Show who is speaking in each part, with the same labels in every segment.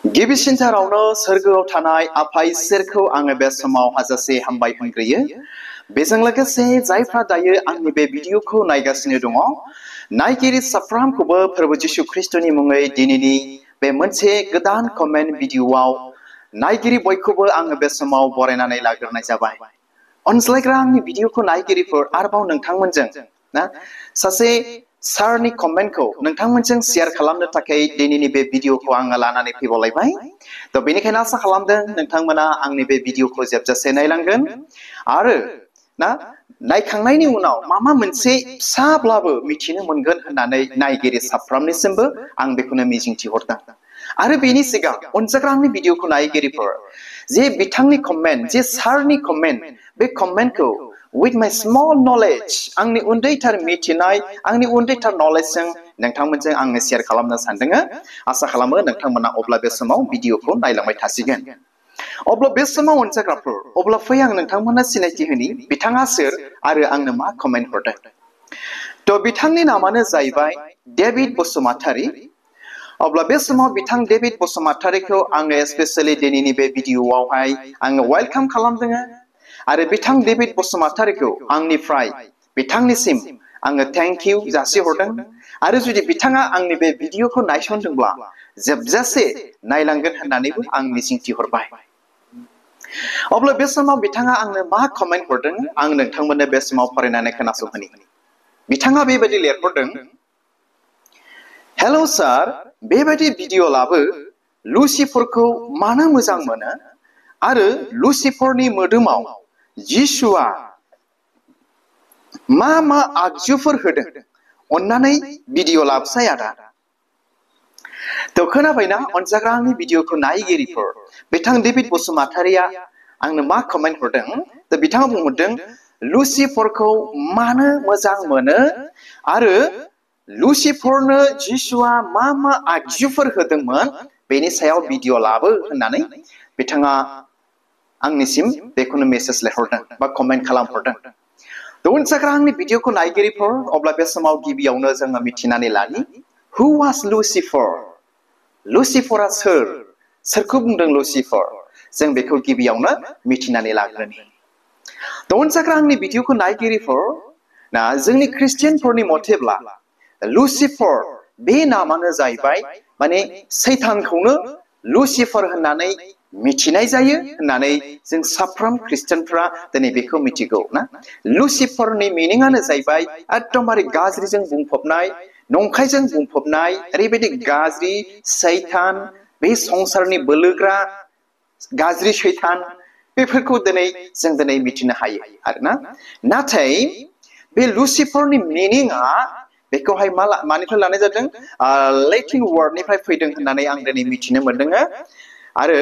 Speaker 1: गिबिसिनथारावनो सोरगोआव थानाय आफा इसोरखौ आङो बे समाव हाजासे हामबाय होनग्रोयो। बेजों लोगोसे जायफ्रा दायो आंनि बे भिडिअखौ नायगासिनो दङ, नायगिरि साफ्रोमखौबो प्रभु जिशु ख्रिस्टनि मुङै दिनैनि बे मोनसे गोदान कमेन्ट भिडिअआव नायगिरि बयखौबो आङो बे समाव बरायनानै लाग्रोनाय जाबाय। अनज्लायग्रा आंनि भिडिअखौ नायगिरिफोर आरोबाव नोंथांमोनजों ना सासे सारनि कमेन्टखौ नोंथांमोनजों शेयार खालामनो थाखाय दिनैनि बे भिडिअखौ आङो लानानै फैबावलायबाय। थ' बेनिखायनो आसा खालामदों नोंथांमोना आंनि बे भिडिअखौ जोबजासे नायलांगोन आरो ना नायखांनायनि उनाव माबा मोनसे फिसाब्लाबो मिथिनो मोनगोन होननानै नायगिरि साफ्रोमनिसिमबो आं बेखौनो मिजिंथिहरदों। आरो बेनि सिगां अनजाग्रा आंनि भिडिअखौ नायगिरिफोर जे बिथांनि कमेन्ट, जे सारनि कमेन्ट, बे कमेन्टखौ with my small knowledge, आंनि उन्दैथार मिथिनाय, आंनि उन्दैथार नलेजजों नोंथांमोनजों आङो शेयार खालामनो सानदों। आसा खालामो नोंथांमोना अब्ला बे समाव भिडिअखौ नायलांबाय थासिगोन। अब्ला बे समाव अनजाग्राफोर, अब्ला फै आं नोंथांमोननो सिनायथि होनि बिथाङा सोर आरो आंनो मा कमेन्ट हरदों। थ' बिथांनि नामानो जाहैबाय डेभिड बसुमतारी। अब्ला बे समाव बिथां डेभिड बसुमतारीखौ आङो स्पेसियेलि दिनैनि बे भिडिअआवहाय आङो वेलकाम खालामदों आरो बिथां डेभिड बसुमतारीखौ आंनिफ्राय बिथांनिसिम आङो थेंक इउ जासिहरदों। आरो जुदि बिथाङा आंनि बे भिडिअखौ नायसनदोंब्ला जोबजासे नायलांगोन होननानैबो आं मिजिंथिहरबाय। अब्ला बे समाव बिथाङा आंनो मा कमेन्ट हरदों आं नोंथांमोननो बे समाव फरायनानै खोनासंहोनि। बिथाङा बेबायदि लिरहरदों, हेलौ सार, बेबायदि भिडिअ लाबो लुसिफरखौ मानो मोजां मोनो आरो लुसिफरनि मोदोमाव जिसुआ मा मा आगजुफोर होदों, अन्नानै भिडिअ लाबोसाय आदा। थ' खोनाबायना अनजाग्रा आंनि भिडिअखौ नायगिरिफोर, बिथां डेभिड बसुमतारीया आंनो मा कमेन्ट हरदों। थ' बिथाङा बुंहरदों लुसिफरखौ मानो मोजां मोनो आरो लुसिफरनो जिसुआ मा मा आगजुफोर होदोंमोन बेनि सायाव भिडिअ लाबो होननानै बिथाङा आंनिसिम बेखौनो मेसेज लिरहरदों बा कमेन्ट खालामहरदों। थ' अनजाग्रा आंनि भिडिअखौ नायगिरिफोर, अब्ला बे समाव गिबियावनो जोङो मिथिनानै लानि हु वाज लुसिफर। लुसिफरा सोर? सोरखौ बुंदों लुसिफर? जों बेखौ गिबियावनो मिथिनानै लाग्रोनि। थ' अनजाग्रा आंनि भिडिअखौ नायगिरिफोर, ना जोंनि ख्रिस्टियानफोरनि मथेब्ला लुसिफर बे नामानो जाहैबाय माने सैतानखौनो लुसिफर होननानै मिथिनाय जायो होननानै जों साफ्रोम ख्रिस्टियानफ्रा दिनै बेखौ मिथिगौ ना। लुसिफरनि मिनिंआनो जाहैबाय एकदमबारे गाज्रिजों बुंफबनाय, नंखायजों बुंफबनाय, ओरैबायदि गाज्रि सैतान, बे संसारनि बोलोग्रा गाज्रि सैतान, बेफोरखौ जों दिनै मिथिनो हायो आरोना। नाथाय बे लुसिफरनि मिनिंआ बेखौहाय मानिफ्राय लानाय जादों? लेटिन वार्डनिफ्राय फैदों होननानै आं दिनै मिथिनो मोनदों। आरो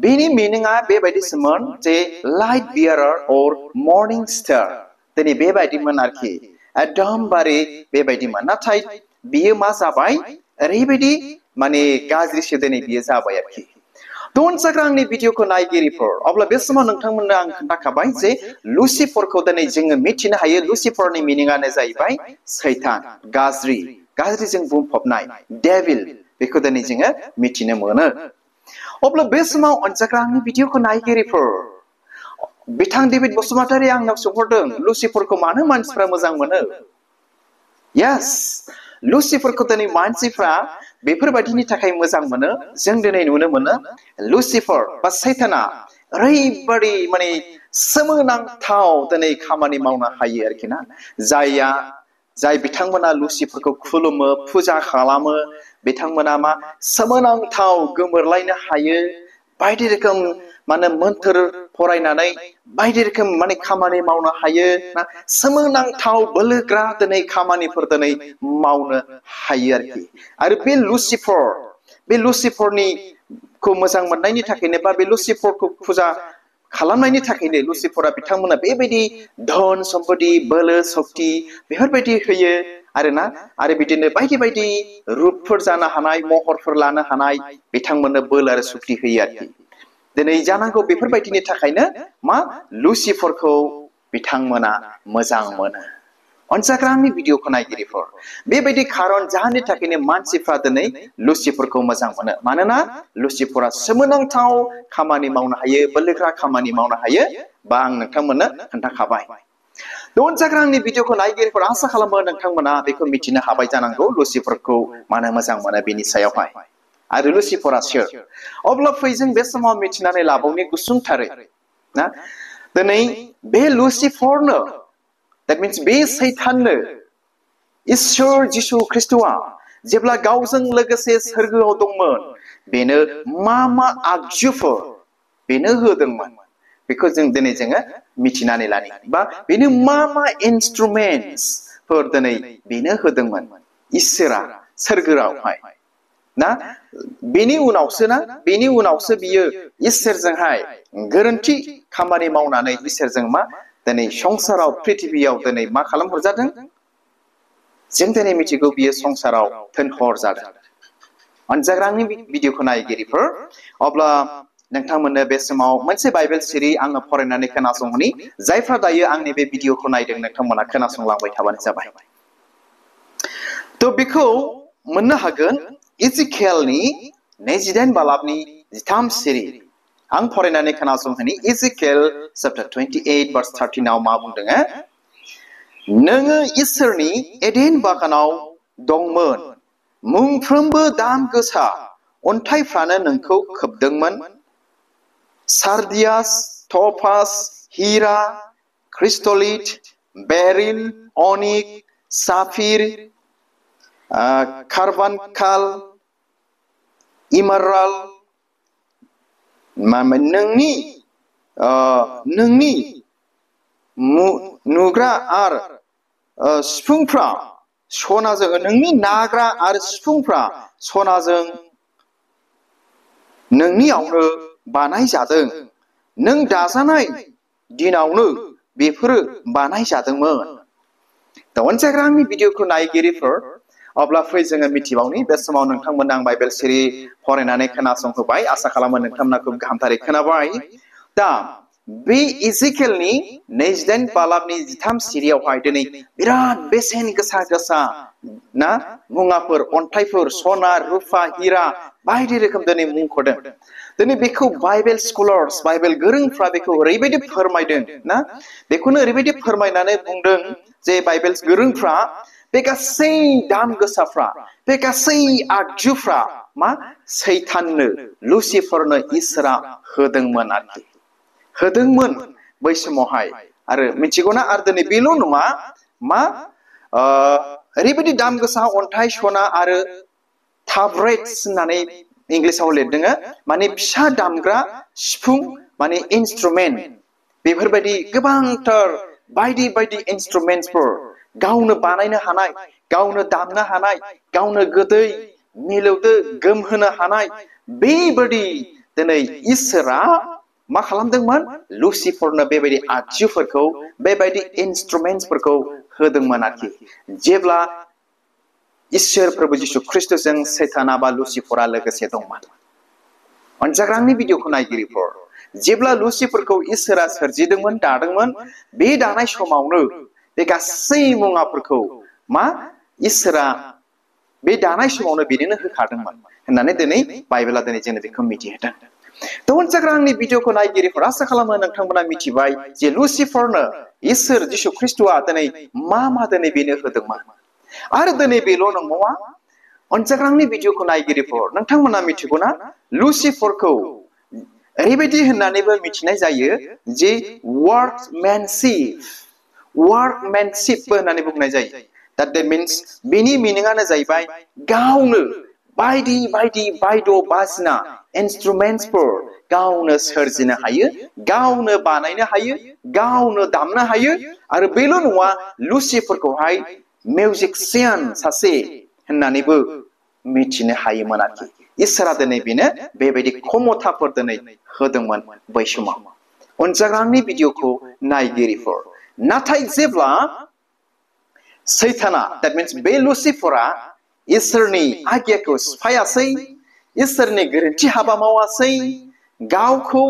Speaker 1: बेनि मिनिंआ बेबायदिसोमोन जे लाइट बियारार अर मर्निं स्टार। दिनै बेबायदिमोन आरोखि, एकदमबारे बेबायदिमोन। नाथाय बियो मा जाबाय? ओरैबायदि माने गाज्रिसो दिनै बियो जाबाय आरोखि। थ' अनजाग्रा आंनि भिडिअखौ नायगिरिफोर, अब्ला बे समाव नोंथांमोननो आं खोन्थाखाबाय जे लुसिफरखौ दिनै जोङो मिथिनो हायो। लुसिफरनि मिनिंआनो जाहैबाय सैतान, गाज्रि, गाज्रिजों बुंफबनाय, डेभिल, बेखौ दिनै जोङो मिथिनो मोनो। अब्ला बे समाव अनजाग्रा आंनि भिडिअखौ नायगिरिफोर, बिथां डेभिड बसुमतारी आंनाव सोंहरदों लुसिफरखौ मानो मानसिफ्रा मोजां मोनो। यस, लुसिफरखौ दिनै मानसिफ्रा बेफोरबायदिनि थाखाय मोजां मोनो। जों दिनै नुनो मोनो लुसिफर बा सैताना ओरैबायदि माने सोमोनांथाव दिनै खामानि मावनो हायो आरोखि ना। जाय बिथांमोना लुसिफरखौ खुलुमो, फुजा खालामो, बिथांमोना मा सोमोनांथाव गोमोरलायनो हायो। बायदि रोखोम माने मोन्थोर फरायनानै बायदि रोखोम माने खामानि मावनो हायो ना। सोमोनांथाव बोलोग्रा दिनै खामानिफोर दिनै मावनो हायो आरोखि। आरो बे लुसिफरनिखौ मोजां मोननायनि थाखायनो बा बे लुसिफरखौ फुजा खालामनायनि थाखायनो लुसिफरा बिथांमोना बेबायदि धन सम्पति, बोलो, सक्ति बेफोरबायदि होयो आरोना। आरो बिदिनो बायदि बायदि रुपफोर जानो हानाय, महरफोर लानो हानाय बिथांमोननो बोलो आरो सक्ति होयो आरोखि। दिनै जानांगौ बेफोरबायदिनि थाखायनो मा लुसिफरखौ बिथांमोना मोजां मोनो। अनजाग्रांनि भिडिअखौ नायगिरिफोर बेबायदि खारन जाहोननि थाखायनो मानसिफ्रा दिनै लुसिफरखौ मोजां मोनो मानोना लुसिफरा सोमोनांथाव खामानि मावनो हायो बोलोग्रा खामानि मावनो हायो बा आं नोंथांमोननो खोन्थाखाबाय अनजाग्रांनि भिडिअखौ नायगिरिफोर आसा खालामो नोंथांमोना बेखौ मिथिनो हाबाय जानांगौ लुसिफरखौ मानो मोजां मोनो बेनि सायावहाय आरो लुसिफरा सोर अब्ला फै जों बे समाव मिथिनानै लाबावनि गुसुंथारै ना दिनै बे लुसिफरनो that means बे सैताननो इसोर जिसु ख्रिस्टआ जेब्ला गावजों लोगोसे सोरगोआव दंमोन बेनो मा आगजुफोर बेनो होदोंमोन बेखौ जों दिनै जोङो मिथिनानै लानि बा बेनो मा इन्स्ट्रुमेन्ट्सफोर दिनै बेनो होदोंमोन इसोरा सोरगोआवहाय ना बेनि उनावसो बियो इसोरजोंहाय गोरोन्थि खामानि मावनानै इसोरजों मा दिनै संसाराव पृथिबियाव दिनै मा खालामहरजादों जों दिनै मिथिगौ बियो संसाराव थोनहरजादों अनजाग्रांनि भिडिअखौ नायगिरिफोर अब्ला नोंथांमोननो बे समाव मोनसे बाइबेल सिरि आङो फरायनानै खोनासंहोनि जायफ्रा दायो आंनि बे भिडिअखौ नायदों नोंथांमोना खोनासंलांबाय थाबानो जाबाय थ' बेखौ मोननो हागोन इजिकेलनि 28 बालाबनि 13 सिरि आं फरायनानै खोनासंहोनि इजिकेल चैप्टार 28 verse 13 आव मा बुंदों नोङो इसोरनि एडेन बागानाव दंमोन मोनफ्रोमबो दाम गोसा अन्थाइफ्रानो नोंखौ खोबदोंमोन सार्डियास टपास हीरा क्रिस्टलिट बेरिल अनिक साफिर कार्बानकाल इमाराल नोंनि नुग्रा आरो सिफुंफ्रा सनाजों नोंनि नाग्रा आरो सिफुंफ्रा सनाजों नोंनियावनो बानायजादों नों दाजानाय दिनावनो बेफोरो बानायजादोंमोन दा अनजाग्रांनि भिडिअखौ नायगिरिफोर अब्ला फै जोङो मिथिबावनि बे समाव नोंथांमोननो आं बाइबेल सिरि फरायनानै खोनासंहोबाय आसा खालामो नोंथांमोना खुब गाहामथारै खोनाबाय दा बे इजिकेलनि 28 बालाबनि 13 सिरियावहाय दिनै बिराद बेसेन गोसा ना मुवाफोर अन्थाइफोर सना रुफा हीरा बायदि रोखोम दिनै मुंख'दों दिनै बेखौ बाइबेल स्कलार्स बाइबेल गोरोंफ्रा बेखौ ओरैबायदि फोरमायदों ना बेखौनो ओरैबायदि फोरमायनानै बुंदों जे बाइबेल गोरोंफ्रा बे गासै दाम गोसाफ्रा बे गासै आगजुफ्रा मा सैताननो लुसिफरनो इसोरा होदोंमोन आरोखि होदोंमोन बै समावहाय आरो मिथिगौना आरो दिनै बेल' नङा मा ओरैबायदि दाम गोसा अन्थाइ सना आरो थाब्रेट्स होननानै इंलिसाव लिरदों माने फिसा दामग्रा सिफुं माने इन्स्ट्रुमेन्ट बेफोरबायदि गोबांथार बायदि इन्स्ट्रुमेन्ट्सफोर गावनो बानायनो हानाय गावनो दामनो हानाय गावनो गोदै मिलौदो गोमहोनो हानाय बेबायदि दिनै इसोरा मा खालामदोंमोन लुसिफरनो बेबायदि आगजुफोरखौ बेबायदि इन्स्ट्रुमेन्ट्सफोरखौ होदोंमोन आरोखि जेब्ला इसोर प्रभु जिसु ख्रिस्टजों सैताना बा लुसिफरा लोगोसे दंमोन अनजाग्रांनि भिडिअखौ नायगिरिफोर जेब्ला लुसिफरखौ इसोरा सोरजिदोंमोन दादोंमोन बे दानाय समावनो बे गासै मुवाफोरखौ मा इसोरा बे दानाय समावनो बिदिनो होखादोंमोन होननानै दिनै बाइबेला दिनै जोंनो बेखौ मिथिहोदों थ' अनजाग्रांनि भिडिअखौ नायगिरिफोर आसा खालामो नोंथांमोना मिथिबाय जे लुसिफरनो इसोर जिसु ख्रिस्टआ दिनै मा दिनै बेनो होदोंमोन आरो दिनै बेल' नंबावा अनजाग्रांनि भिडिअखौ नायगिरिफोर नोंथांमोना मिथिगौना लुसिफरखौ ओरैबायदि होननानैबो मिथिनाय जायो जे वर्कमेनशिप होननानै बुंनाय जायो that means बेनि मिनिङानो जाहैबाय गावनो बायदि बायद' बाजिना इन्स्ट्रुमेन्ट्सफोर गावनो सोरजिनो हायो गावनो बानायनो हायो गावनो दामनो हायो आरो बेल' नङा लुसिफरखौहाय मिउजिशियान सासे होननानैबो मिथिनो हायोमोन आरोखि इसोरा दिनै बेनो बेबायदि क्षमताफोर दिनै होदोंमोन बै समाव अनजाग्रांनि भिडिअखौ नायगिरिफोर नाथाय जेब्ला सैताना that means बे लुसिफरा इसोरनि आज्ञाखौ सिफायासै इसोरनि गोरोन्थि हाबा मावासै गावखौ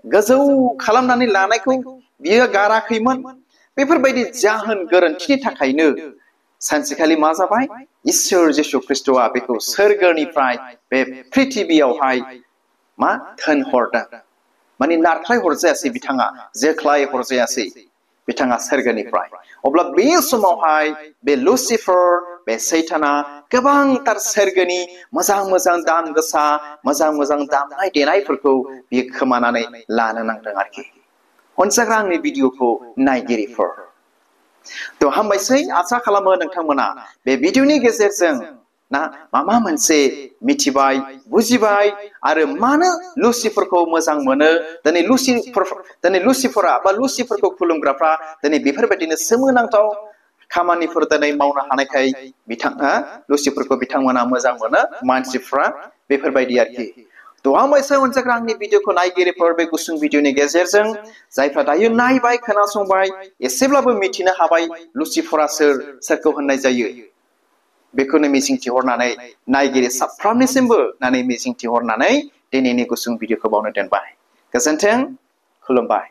Speaker 1: गोजौ खालामनानै लानायखौ बियो गाराखैमोन बेफोरबायदि जाहोन गोरोन्थिनि थाखायनो सानसेखालि मा जाबाय इसोर जिसु ख्रिस्टआ बेखौ सोरगोनिफ्राय बे पृथिबियावहाय मा थोनहरदों माने नारख्लाय हरजायासै बिथाङा जेख्लाय हरजायासै बिथाङा सोरगोनिफ्राय अब्ला बे समावहाय बे लुसिफर बे सैताना गोबांथार सोरगोनि मोजां दाम गोसा मोजां दामनाय देनायफोरखौ बियो खोमानानै लानो नांदों आरोखि अनसायग्रा आंनि भिडिअखौ नायगिरिफोर थ' हामबायसै आसा खालामो नोंथांमोना बे भिडिअनि गेजेरजों ना माबा मोनसे मिथिबाय बुजिबाय आरो मानो लुसिफरखौ मोजां मोनो दिनै लुसिफरा बा लुसिफरखौ खुलुमग्राफ्रा दिनै बेफोरबायदिनो सोमोनांथाव खामानिफोर दिनै मावनो हानायखाय लुसिफरखौ बिथांमोना मोजां मोनो मानसिफ्रा बेफोरबायदि आरोखि थ' हामबायसै अनसायग्रा आंनि भिडिअखौ नायगिरिफोर बे गुसुं भिडिअनि गेजेरजों जायफ्रा दायो नायबाय खोनासंबाय एसेब्लाबो मिथिनो हाबाय लुसिफरा सोरखौ होननाय जायो बेखौनो मिजिंथिहरनानै नायगिरि साफ्रोमनिसिमबो मिजिंथिहरनानै दिनैनि गुसुं भिडिअखौ बावनो दोनबाय गोजोन्थों खुलुमबाय